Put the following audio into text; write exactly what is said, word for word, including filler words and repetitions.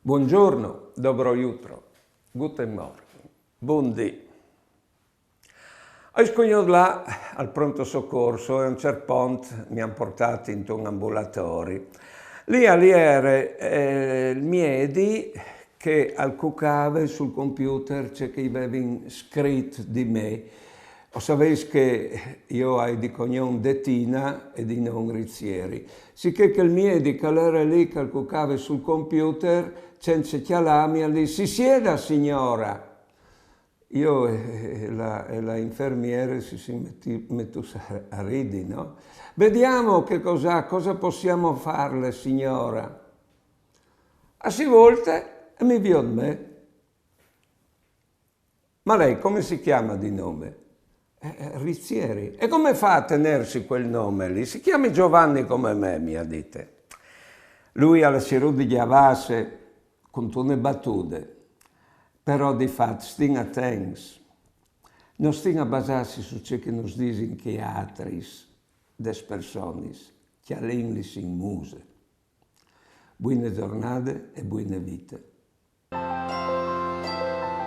Buongiorno, dobro jutro, guten Morgen, bundì. Ho scugnut là al pronto soccorso e a un cert pont mi han portât intun ambulatori. Lì al jere eh, il miedi che al cucave sul computer ce che i vevin scrit di me. O savês che jo o ai di cognon Detina e di non Rizzieri. Sichè che il miedi che al jere lì che al cucave sul computer, cence cjalâmi, al dîs: «Si sieda, signora!» Jo e la, e la infermiere si sin metûts a ridi, no? «Vediamo che cosa, cosa possiamo farle, signora?» A si volte e mi viôt me. «Ma lei come si chiama di nome?» Eh, eh, Rizzieri. «E come fa a tenersi quel nome lì? Si chiami Giovanni come me», mi à dite. Lui al à cirût di gjavâsi cuntune batude, però di fat stin atents. No stin a basâsi su ce che nus disin chei altris des personis, cjalìnlis in muse. Buine zornade e buine vite.